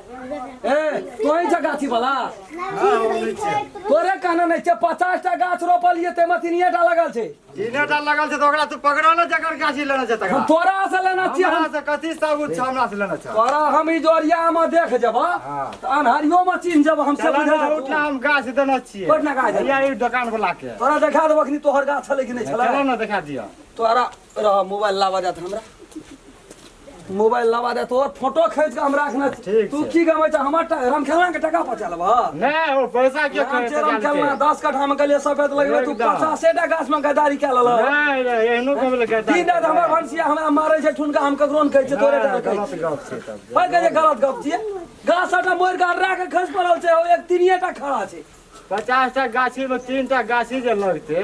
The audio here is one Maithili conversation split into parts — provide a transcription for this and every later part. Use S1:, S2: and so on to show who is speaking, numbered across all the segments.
S1: ए तोही छ गाछी वाला तोरे कहना नहीं छै 50 टा गाछ रोपलिए ते तीनिए टा लगल छै।
S2: तीने टा लगल छै तऽ ओकरा तू पकड़ा ने, जकर गाछी लेने छै तकरा।
S1: हम तोरा से लेना छियै।
S2: हमरा
S1: हम
S2: से कथी सबूत छै हमरा से लेने छै?
S1: तोरा हम ई जोरिया में देख जब
S2: हाँ।
S1: तऽ अन्हरियो में चिन्ह जब हम से
S2: चला
S1: बुझल
S2: ना,
S1: जेतौ।
S2: उठना हम गाछ देने छियै।
S1: कोन गाछ देने?
S2: हैया ई दुकान वाला के।
S1: तोरा देखा देबो अखनी तोहर गाछ छलै कि नहि छलै।
S2: चलो ना देखा दिअ।
S1: तोरा रह मोबाइल लावा जात, हमरा मोबाइल लावा दे, तोहर फोटो खींच के हम राखने छी।
S2: ठीक
S1: तू
S2: छै।
S1: की गमै छ हमर रामखेलना के टका पचा लेबह?
S2: नहि, ओ पैसा के
S1: राम छै रामखेलना 10 कट्ठा में गेलियै सफेद लगबै, तू
S2: एकदम।
S1: 50 टा गाछ में गद्दारी कए लेलह।
S2: नहि नहि, एहनो कमे लगे।
S1: दिन राति हमर भनसिया हमरा मारै छै ठुनका, हम ककरो नहि कहै छियै, तोरे टा कहै
S2: गलत
S1: छियै।
S2: गप छै तब।
S1: ओहि कहै छै गलत गप छियै। गाछ सबटा मरि कऽ अर्रा के खसि पड़ल छै, ओ एक तीनिये टा खड़ा छै।
S2: 50 टा गाछी में 3 टा गाछी जे लगते,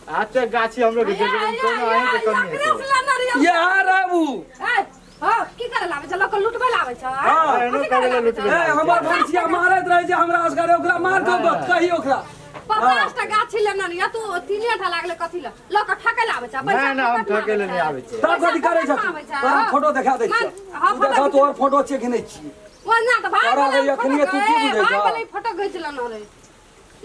S2: आते गाछी हमरो के देबै, कोनो अहीं के कमी हेतै।
S1: इएह रहू।
S3: की करे लाबै छै लोक? लुटबै लाबै छै?
S1: हाँ।
S2: एहनो कमे ले लुटबै।
S1: ए, हमर भनसिया मारैत रहै छै हमरा असगरे, ओकरा मार के कही ओकरा।
S3: 50 टा गाछी लेने रहियै, तू तीने टा लागले, कथी ले लोक ठकै लाबै छै?
S2: नहि नहि, हम ठकै ले नहि आबै छियै।
S1: तब कथी करै छ तू? तोरा फोटो देखा दै छियौ।
S3: हाँ,
S1: तू
S3: फोटो
S1: देखा
S3: खींच।
S1: तोहर फोटो छियै कि नहि छियै।
S3: ओना तऽ भाई
S1: तोरा
S3: वाला
S1: रे अखनिये तू की बुझै
S3: भाई
S1: छह?
S3: वाला फोटो घीच लेना रे,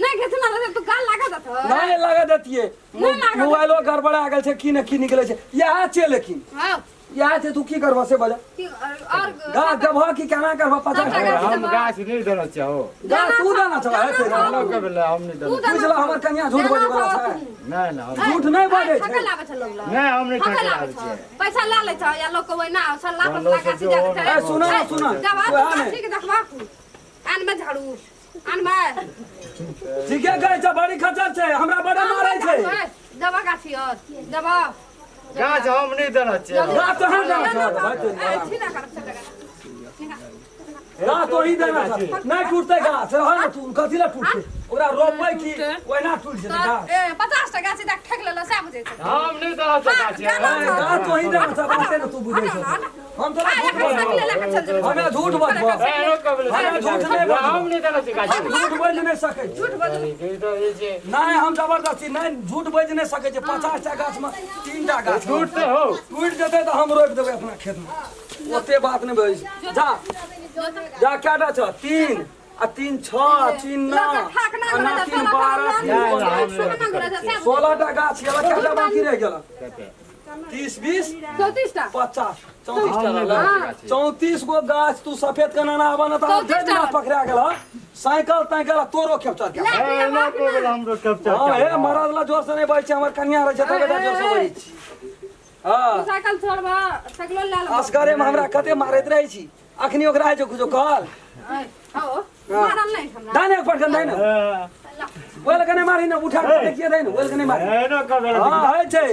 S3: नहि घिचना रहे तू गाल लागत हत।
S1: नहि लगा देतियै।
S3: नहि लागऽ
S1: मोबाइलो गड़बड़ा गेल छै, की ने की निकलै छै। इएह छियै, लेकिन
S3: हाँ।
S1: इएह छै। तू की करबह से बजा।
S3: की और
S1: गाछ देबह कि केना करबह 50
S3: सबटा
S1: टाका?
S3: गाछ
S2: हम गाछ नहि देने छियै हो।
S1: गाछ तू देना छह हे तेरा।
S2: हम के भेलै, हम नहि
S3: तू
S2: देने।
S3: देना।
S1: बुझल हमर कनिया झूठ बजै वाला छै।
S2: नहि नहि, हम
S1: झूठ नहि बजै
S3: ठकै
S1: छै।
S3: लाबै छै लोग लग।
S2: नहि, हम नहि
S3: ठकै
S2: ठकै
S3: लाबै
S2: लाबै
S3: छै।
S2: छियै।
S3: पैसा लए लै छै या लोक के ओहिना सल्ला
S2: लोक
S3: पतला
S2: से
S3: गाछी
S2: जो
S3: जाके
S2: हो।
S3: छै।
S1: ए, सुनऽ ने, सुनऽ।
S3: जब
S1: वएह ने।
S3: गाछी के देखबा, आन में झाड़ू आन में।
S1: ठीके कहै छै, बड़ी खचर छै, हमरा बड़ा मारै छै।
S3: दबा गाछी और दबा।
S2: गाछ हम नहि देने छियै।
S1: गाछ तो देना छह भाई तोरी। गाछ तो ही देना छह। नहि टूटतै गाछ, रह ने तू, कथी लए टूटतै? ओकरा रोपबै की ओहिना टूटि जेतै गाछ?
S3: ए, 50 टा गाछी देख ठेक लेलऽ सएह बुझै छै।
S2: हम नहि देने छियै गाछ।
S1: ए, गाछ तो ही देना छह, बाते ने तू बुझै छह। हम तोरा
S3: आ,
S1: झूठ
S3: एखन साइकिल
S1: बजबौ।
S3: लए कऽ चल जेबै।
S1: हमे झूठ बजबौ।
S2: एहनो कमे
S1: हमे झूठ नहि बजबौ।
S2: हम नहि देने छियै गाछ।
S1: झूठ बाजि नहि सकै छी।
S3: झूठ बजू।
S2: ई तऽ ई छै।
S1: नहि, हम जबरदस्ती नहि झूठ बाजि नहि सकै छी। 50 टा गाछमे 3 टा गाछ
S2: टूटते हो।
S1: टूटि जेतै तऽ हम रोपि देबै अपना खेतमे, ओते बात नहि बजै छै। जा जा, कएटा छ? 3 आ 3 6 आ 3 9 आ 9 3 12, 3 16 टा गाछ गेल। कएटा बाकी रहि गेल? 30 20
S3: 34 टा।
S1: 50, 34 टा
S2: हम नहि
S1: रहलै।
S2: देने छियै गाछ।
S1: 34 गो गाछ तू सफेद के नाना आबऽ ने तऽ
S3: 34
S1: दिन
S3: टा।
S1: पकड़ा गेल हँ साइकिल ताइकिल आ तोरो कैप्चर के।
S2: एहनो कमे हमरो कैप्चर।
S1: हाँ हे, मरद ला जोर से नहीं बजै छै, हमर कनिया रहै छै तबे टा जोर से बजै छी। हाँ।
S3: साइकिल छोड़बा, साइकिलो लए लेबा।
S1: असगरे में हमरा कते मारैत रहै छी, अखनी ओकरा होइ छै कुछो कहल।
S3: हो, मारल नहि हमरा।
S1: दाने पटकन दे ने, ओल के नहि मारी ने, उठा के देखिए दे ने, ओल के नहि मारी।
S2: एहनो कमे।
S1: हाँ होइ छै।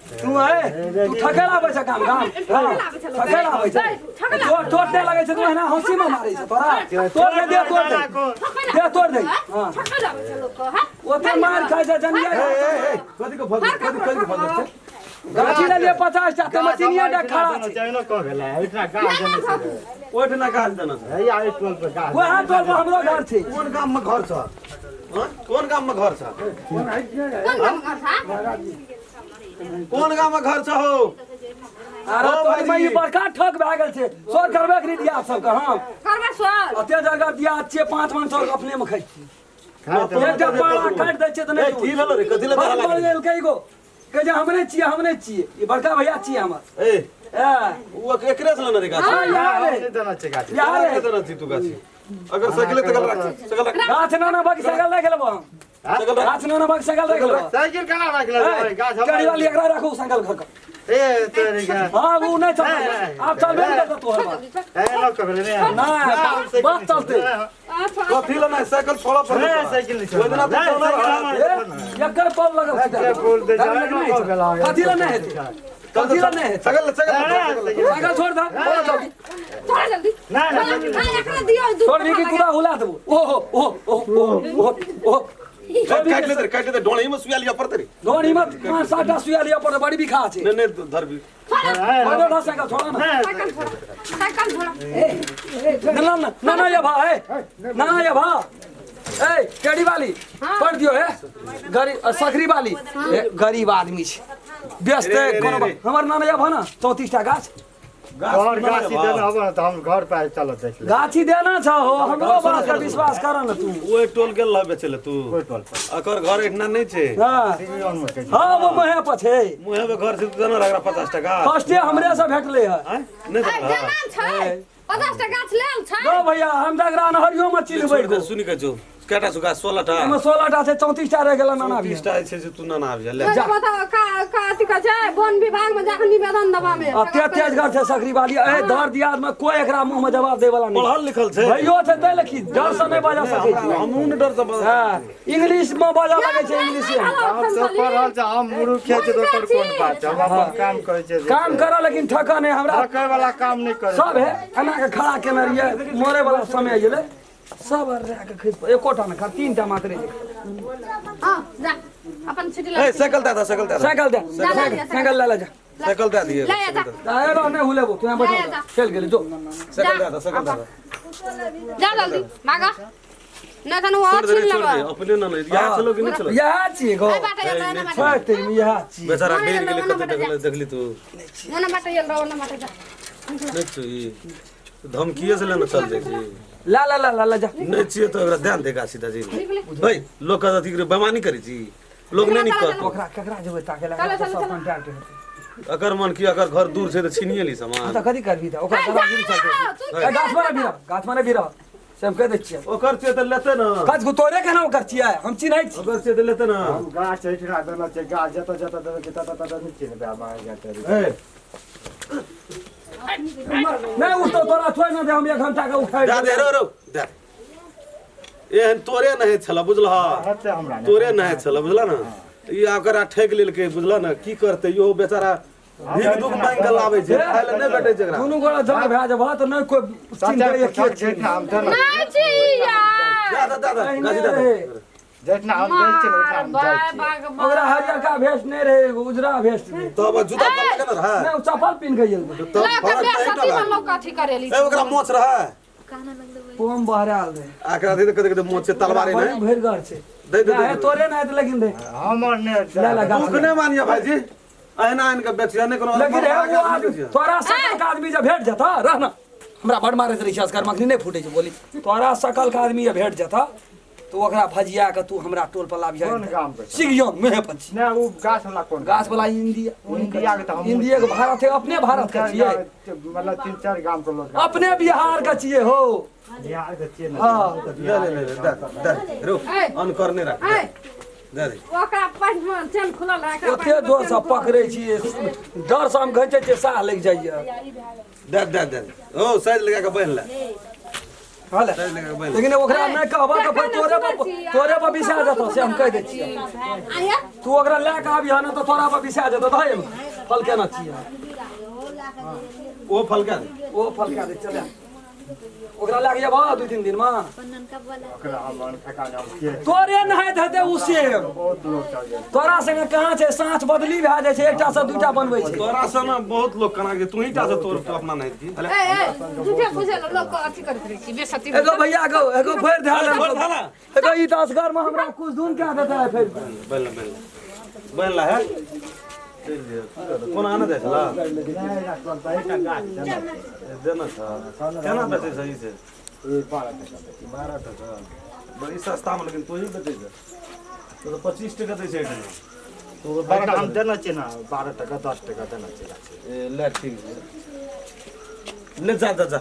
S1: तू है तू ठकै लाबै छै काम गाम, ठकै लाबै छै, तोर तोर दे लगै छै, तू एना हंसी में मारै छै तोरा। तोड़ दे, दे तोड़ दे, दे तोड़ दे। हाँ।
S3: ठकै लाबै छै लोक के, हँ?
S1: ओते मार खाइ छै जनिया।
S4: कथी के फल, कथी कथी के फल छै?
S1: गाछी लेलियै 50 टा, ताहिमे तीनिये टा खड़ा छै।
S2: एहनो कमे भेलै, एहिठिना गाछ देने छियै।
S4: ओहिठिना गाछ देने छै?
S2: हैया एहि टोल पर गाछ।
S1: वएह टोल पर हमरो घर छै।
S4: कोन गाम में घर छ? हँ? कोन गाम में घर छ?
S3: कोन गाम घर छा?
S4: कोन गाम में घर छ हो?
S1: अरे तोरी में ई बड़का ठक भए गेल छै। सोर करबे के दिया सबके हम
S3: करबै सोर।
S1: अते जगह दिया छियै, 5 मन सौ अपने में खाइ छी।
S2: खाइ तऽ
S1: एकटा पाड़ा काटि दै छियै तऽ
S4: ए,
S1: नहि।
S4: की भेलो रे? कथी लए
S1: बड़
S4: धरा
S1: बड़
S4: लागल?
S1: गेलकै एगो कहै छै हम नहि छियै, हम नहि छियै, ई बड़का भैया छियै हमर।
S4: ए,
S1: ए,
S4: ओ एकरे से लेने रे गाछ?
S1: हाँ, यार
S2: हम
S1: रे।
S2: नहि देने छियै गाछ।
S1: यार रे।
S4: के देने छी तू गाछी? अगर साइकिल तकल राख, साइकिल राख।
S1: गाछ ना ना बाकी साइकिल राखि लेबो हम।
S4: साइकिल राख।
S1: गाछ ना ना बाकी साइकिल राखि लेबो।
S2: साइकिल केना राखि लेबै गाछ हम?
S1: गाड़ी वाली एकरा राखू साइकिल घर के।
S2: ए तोरी के।
S1: हाँ, वो नहीं चलते, आप चलबे नहीं करता तोहर बात।
S2: एहनो कमे नहि।
S1: नहीं, बस चलते।
S3: अच्छा।
S4: कथी ले नहि साइकिल छोड़ा पर?
S2: नहि, साइकिल नहि
S4: ओहि दिना तू
S2: छोड़बै।
S4: चलने रहै।
S1: ए, एकर पल लगल सीधा।
S2: एके पोल दे
S1: गाड़ी लग नहीं छै। कथी ले नहीं हेतै? कथी ले नहीं हेतै?
S4: साइकिल साइकिल
S1: साइकिल छोड़ दे, बोलो जल्दी।
S3: छोड़ जल्दी।
S2: नहि नहि, साइकिल
S3: हाँ, एकरा दियौ दू।
S1: छोड़ भी कि कुदा हुला देबो। ओहो ओहो ओहो ओहो ओहो।
S4: काटि ले, काटि ले, डोड़ी में सुइया लिया पड़तै रे।
S1: ढोरी मत, 5 7 टा सुइया लिया पड़तै, बड़ी बिखा छै।
S4: नहीं नहीं, धर भी।
S1: छोड़ दे साइकिल, छोड़ा ना।
S3: साइकिल छोड़, साइकिल छोड़।
S1: ना ना ना ना, ये भा ए ना ना, ये भा ए केड़ी वाली पढ़ दियो। हे गरीब सकरी वाली, ए, गरीब आदमी छै, बेचते
S4: रे, रे,
S1: कोनो
S4: रे।
S1: हमर नाना ये भा ना 34 टा गाछ।
S2: तोहर गाछी देने हबो न तऽ हम घर पर चल देख ले।
S1: गाछी देना छ हो, हमरो बात पर विश्वास कर न तू।
S4: ओहि टोल गेल रह बेचै ले तू?
S2: कोइ टोल पर?
S4: अकर घर एहिठिना नहि छै।
S1: हां हां, वो मुहे पर छै।
S4: मुहे पे घर छै, तू देना रह 50 टका।
S1: फर्स्टे हमरे से भेटले है।
S4: आँय? नहि
S3: ए,
S4: देलह?
S3: देना छै 50 टा गाछ लेल छै।
S1: गो भैया, हम तऽ एकरा नहरियो में चिन्हबै।
S4: छोड़ि दे, सुनि के जो केटा छौ गाछ? 16 टा।
S1: एहिमे 16 टा छै, 34 टा रहि गेल नाना भी।
S4: 30 टा जे छै से तू नाना आबि जा ले।
S3: जा बताओ का का अथी कहै छै, वन विभाग में जाके निवेदन देबा में।
S1: अते तेजगर छै सकरी वाली, ए दर दियाद में कोई एकरा मुंह में जवाब दे वाला नहीं।
S4: पढ़ल लिखल छै।
S1: भैयो छै तै लखी डर से नहीं बजा सकै छै।
S4: हमहूँ ने डर से बजा।
S1: हां, इंग्लिश में बजा लगे छै, इंग्लिश में।
S2: हम सब पढ़ल छै, हम मूर्ख छै तऽ ओकर कोन बात छै? हम अपन काम करै छियै।
S1: काम कर लेकिन ठका नहीं हमरा।
S2: ठकै वाला काम नहि करै।
S1: सब है एना के खड़ा केने रहिए, मरे वाला समय गेलै, सब अर्रा के खसि पड़ल, एकोटा नहि खा, 3 टा मात्रे छै।
S3: हां, जा अपन छुट्टी
S4: ए
S3: ले।
S4: साइकिल दे दे, साइकिल दे दे।
S1: साइकिल दे,
S3: जा, जा, जा।
S1: साइकिल ले ले जा।
S4: साइकिल दे दिए।
S3: ले जा।
S1: ए रह, नहि हुलेबो तू, यहाँ बैठो, चलि गेलै जो।
S4: साइकिल दे दे, साइकिल दे दे।
S3: जा जल्दी भागा, नहीं तन वो
S4: छोड़ दे रे,
S3: छीन
S4: छोड़ दे
S3: लेबो।
S4: अपने ना नहीं यहाँ चलो कि नहीं चलो?
S1: इएह छियै गो।
S3: ए बाटे गेल रहो ना बाटे।
S1: छोड़ि तेरी, इएह छियै।
S4: बेचारा डर गेलै, कते देखले देखली तू?
S3: ना बाटे गेल रहो ना बाटे, जा।
S4: नहीं छौ ई धमकीए से लेना चल जाइ छी।
S1: ला ला ला ला ला जा।
S4: नहीं छियै तऽ ओकरा ध्यान दे गाछी दाजी।
S3: निकले।
S4: भाई लोग कहत अथी करे, बेमानी करै छी लोग, नहीं निकल।
S1: ओकरा केकरा जेबै ताके लगा
S3: चलो, चलो,
S1: सब
S3: चलो।
S1: कॉन्टैक्ट हेतै।
S4: अकर मन की अगर घर दूर छै तऽ छीनिए ली सामान।
S1: तऽ कथी करबी तऽ ओकरा
S3: ए, जा
S1: दादागिरी
S3: ना,
S1: चलतै।
S3: तू
S1: ए, गाछ पर भी रह, गाछ पर भी रह, से हम कहि दै छियै।
S4: ओकर छियै तऽ लेतै ने।
S1: गाछ को तोरे केना ओकर छियै, हम चिन्है छी।
S4: ओकर छियै तऽ लेतै ने।
S2: हम गाछ एहिठिना देने छै, गाछ जतऽ जतऽ देने छै ततऽ ततऽ नहि चिन्हबै हम अहाँके तरी।
S4: ए
S1: नहि उठतो तोरा, छोड़ि न दे, हम 1 घंटा के उखाड़ि
S4: दे दे रो रो दे, एहन तोरे नहि छल बुझलह।
S2: हेतै हमरा नहि।
S4: तोरे नहि छल बुझल ने, ई ओकरा ठकि लेलकै बुझल ने, की करतै इहो बेचारा? भीख दुख मांगि के लाबै छै, खाय लए नहि भेटै छै एकरा।
S1: दुनू गोरा जमा भए जेबह तऽ नहि कोइ
S2: सच्चा
S1: चिन्हतै
S2: पुछक
S1: के
S2: जेठना हम देने
S3: नहीं छी यार।
S4: दे दे दे दे गाछी दे दे।
S2: जेठना हम दै छियै ने, ओहिठिना हम जाइ
S3: मार
S2: छियै।
S3: बाग।
S1: ओकरा हरियरका भेस्ट नहि रहै, एगो उजरा भेस्ट रहै।
S4: तब जूता चप्पल केना रहै?
S1: नहि, ओ चप्पल पिन्ह के गेल रहै।
S4: तब
S3: लऽ के
S4: फरक तऽ
S3: बेसती
S4: एकटा
S3: में
S4: लागल।
S3: लोग अथी करेली।
S4: ए ओकरा मोछ रहै?
S1: पोम बहरायल रहै।
S4: एकरा दे कते कते मोछ छै, तलवारे
S1: बड़ी
S4: नहि
S1: भरिगर छै।
S4: दे दे।
S1: नहि,
S4: दे
S1: तोरे नहि हेतै लेकिन दे।
S2: हमर नहि।
S1: ले ले गाछ।
S4: दुख नहि मानिए भाईजी, अहिना आनि के बेचिए नहि कोनो।
S1: लेकिन हे ओ आदमी तोरा सकल के आदमी जब भेट जेता रह ना, हमरा बड मारैत रहै छै असगर मखनी नहि फूटै छै बोली। तोरा सकल के आदमी जब भेट जेता तो ओकरा भजिया के तू हमरा टोल पर लाबिह।
S2: कोन गाम के छै?
S1: सिगियन मेहे पर छी।
S2: नहि, ओ गाछ वाला कोन?
S1: गाछ वाला इंडिया।
S2: इंडिया के तऽ हम
S1: इंडिया के, भारत है, अपने भारत के छियै।
S2: मतलब 3-4 गाम के लोग।
S1: अपने बिहार के छियै हो।
S2: बिहार के छियै ने?
S1: हाँ।
S4: ले ले ले दे दे रो।
S3: ए।
S4: अन करने रख।
S3: ए।
S4: दे दे।
S3: ओकरा पैंट में चेन खुलल है, एकरा
S1: ओते
S3: पैंट में
S1: जोर से
S3: चेन खुलल।
S1: पकड़ै छियै, डर से हम घिचै छियै, साह लागि जाइए।
S4: दे दे दे, ओ साइज लगा के बान्हि ले।
S1: हले।
S4: साइज लगा के बान्हि ले।
S1: लेकिन ओकरा नहि कहबह तऽ फेर तोरे पर, तोरे पर बिसा जेतौ, से हम कहि दै छियै।
S3: आया।
S1: तू ओकरा लए कऽ आबिह ने तऽ तोरा पर बिसा जेतौ। धऽ एहिमे फल केना छियै।
S4: ओ फल के दे।
S1: ओ फल कए दे, चले ओकरा लए कऽ जेबह 2-3 दिन मे।
S2: ओकरा हम ठेकाना हम के
S1: तोरे नहाइत हेतै ओ सेब।
S2: बहुत लोग चल जाइ।
S1: तोरा संगे कहाँ छै, साँच बदली भए जाइ छै, एकटा से दूटा बनबै छै।
S4: तोरा से ने बहुत लोग कना के तू ही टा से तोर तू अपना नहीं थी।
S3: ए ए, झूठे बुझे लोग के अथी करैत रहै छी बेसती।
S1: एगो भैया गो, एगो भरि धए।
S4: भरि धए।
S1: एगो ई दस घर में हमरा कुछ दून क्या देता है फिर।
S4: बान्हि ले, बान्हि ले, बान्हि ले है, चलि दियौ। कोना आने जाइ छला?
S2: नहि, एकटा गाछ देने छै।
S4: देना छ, केना बेचै छ ई से?
S2: ई 12 टका दै छै।
S4: 12 टका बड़ी सस्ता में, लेकिन तू ही बेचै छ तो 25 टका दै छै एहिठाम तो।
S2: एकटा हम देने छियै ने, 12 टका 10 टका देने छियै गाछ।
S4: ए, ले ठीक छै, ले जा जा जा।